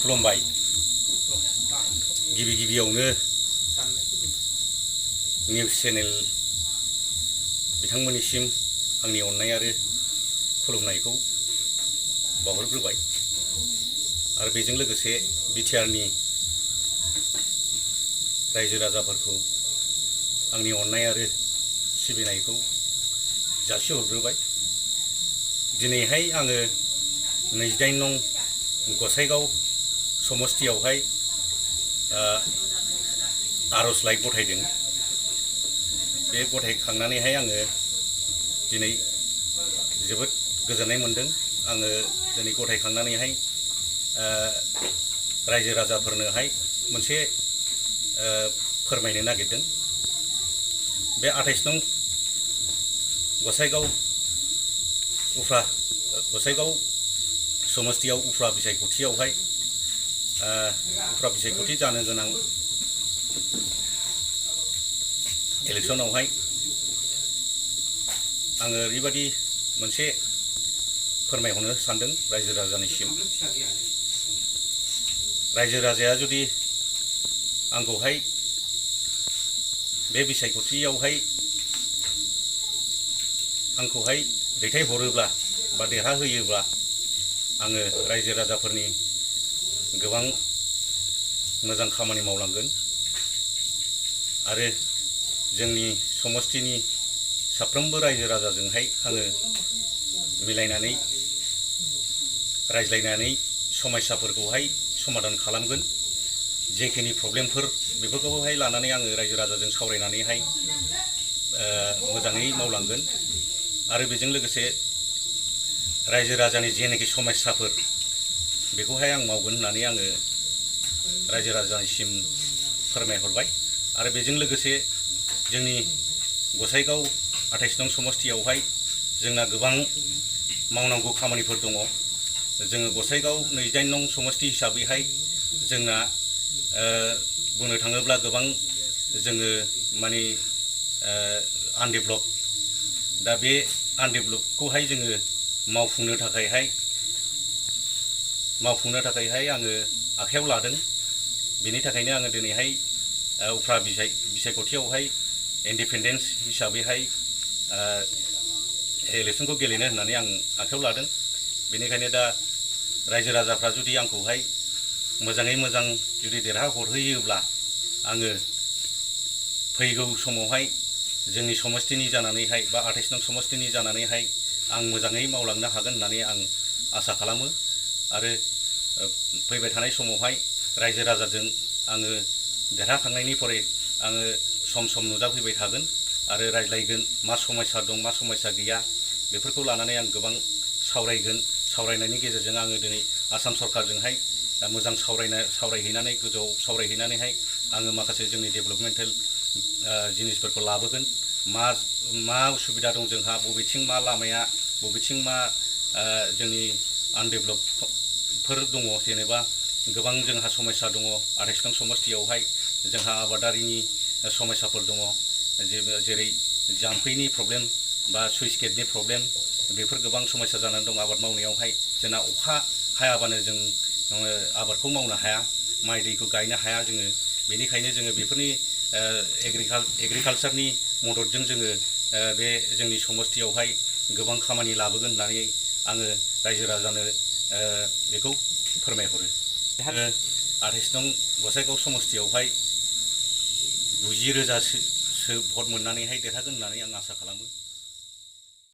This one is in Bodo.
खुलुमबाय। गिबि गिबियावनो निउज चेनेल बिथांमोननिसिम आंनि अननाय आरो खुलुमनायखौ बावहरग्रोबाय आरो बेजों लोगोसे बिटिआरनि रायजो राजाफोरखौ आंनि अननाय आरो सिबिनायखौ जासिहरग्रोबाय। दिनैहाय आङो 28 नं गसाइगाव समस्तियावहाय आर'जलाइ गथायदों। बे गथायखांनानैहाय आङो दिनै जोबोद गोजोननाय मोनदों। आङो दिनै गथायखांनानैहाय रायजो राजाफोरनोहाय मोनसे फोरमायनो नागिरदों। बे 28 नं गसाइगाव समस्तियाव उफ्रा बिसायख'थियावहाय उफ्रा बिसायख'थि जानो गोनां इलेक्सनावहाय आङो ओरैबायदि मोनसे फोरमायहरनो सानदों रायजो राजानिसिम। रायजो राजाया जुदि आंखौहाय बे बिसायख'थियावहाय आंखौहाय दैथायहरोब्ला बा देरहाहोयोब्ला आङो रायजो राजाफोरनि गोबां मोजां खामानि मावलांगोन आरो जोंनि समस्तिनि साफ्रोमबो रायजो राजाजोंहाय आङो मिलायनानै रायज्लायनानै समस्याफोरखौहाय समाधान खालामगोन। जेखिनि प्रब्लेमफोर बेफोरखौहाय लानानै आङो रायजो राजाजों सावरायनानैहाय मोजाङै मावलांगोन आरो बेजों लोगोसे रायजो राजानि जेनाखि समस्याफोर बेखौहाय आं मावगोन होननानै आङो रायजो राजानिसिम फोरमायहरबाय। आरो बेजों लोगोसे जोंनि गसाइगाव 28 नं समस्तियावहाय जोंना गोबां मावनांगौ खामानिफोर दङ। जोङो गसाइगाव 28 नं समस्ति हिसाबैहाय जोंना बुंनो थाङोब्ला गोबां जोङो माने आनडेभेलप। दा बे आनडेभेलपखौहाय जोङो मावफुंनो थाखायहाय आङो आखायाव लादों। बेनि थाखायनो आङो दिनैहाय उफ्रा बिसायख'थियावहाय इन्डिपेन्डेन्स हिसाबैहाय इलेक्सनखौ गेलेनो होननानै आं आखायाव लादों। बेनिखायनो दा रायजो राजाफ्रा जुदि आंखौहाय मोजाङै मोजां जुदि देरहाहरहोयोब्ला आङो फैगौ समावहाय जोंनि समस्तिनि जानानैहाय बा 28 नं समस्तिनि जानानैहाय आं मोजाङै मावलांनो हागोन होननानै आं आसा खालामो आरो फैबाय थानाय समावहाय रायजो राजाजों आङो देरहाखांनायनि परे आङो सम सम नुजाफैबाय थागोन आरो रायज्लायगोन। मा समस्या दं मा समस्या गैया बेफोरखौ लानानै आं गोबां सावरायगोन। सावरायनायनि गेजेरजों आङो दिनै आसाम सरकारजोंहाय मोजां सावरायहैनानै गोजौआव सावरायहैनानैहाय आङो माखासे जोंनि डेभेलपमेन्टेल जिनिसफोरखौ लाबोगोन। मा उसुबिदा दं जोंहा, बबेथिं मा लामाया, बबेथिं मा जोंनि आनडेभेलपफोर दङ, जेनेबा गोबां जोंहा समस्या दङ 28 नं समस्तियावहाय। जोंहा आबादारिनि समस्याफोर दङ, जेरै जाम्फैनि प्रब्लेम बा सुइस गेटनि प्रब्लेम, बेफोर गोबां समस्या जानानै दं आबाद मावनायावहाय। जोंना अखा हायाबानो जों आबादखौ मावनो हाया, माइ दैखौ गायनो हाया जोङो। बेनिखायनो जोङो बेफोरनि एग्रिकालसारनि मददजों जोङो बे जोंनि समस्तियावहाय गोबां खामानि लाबोगोन होननानै आङो रायजो राजानो बेखौ फोरमायहरो। 28 नं गसाइगाव समस्तियावहाय 90,000सो भट मोननानैहाय देरहागोन होननानै आं आसा खालामो।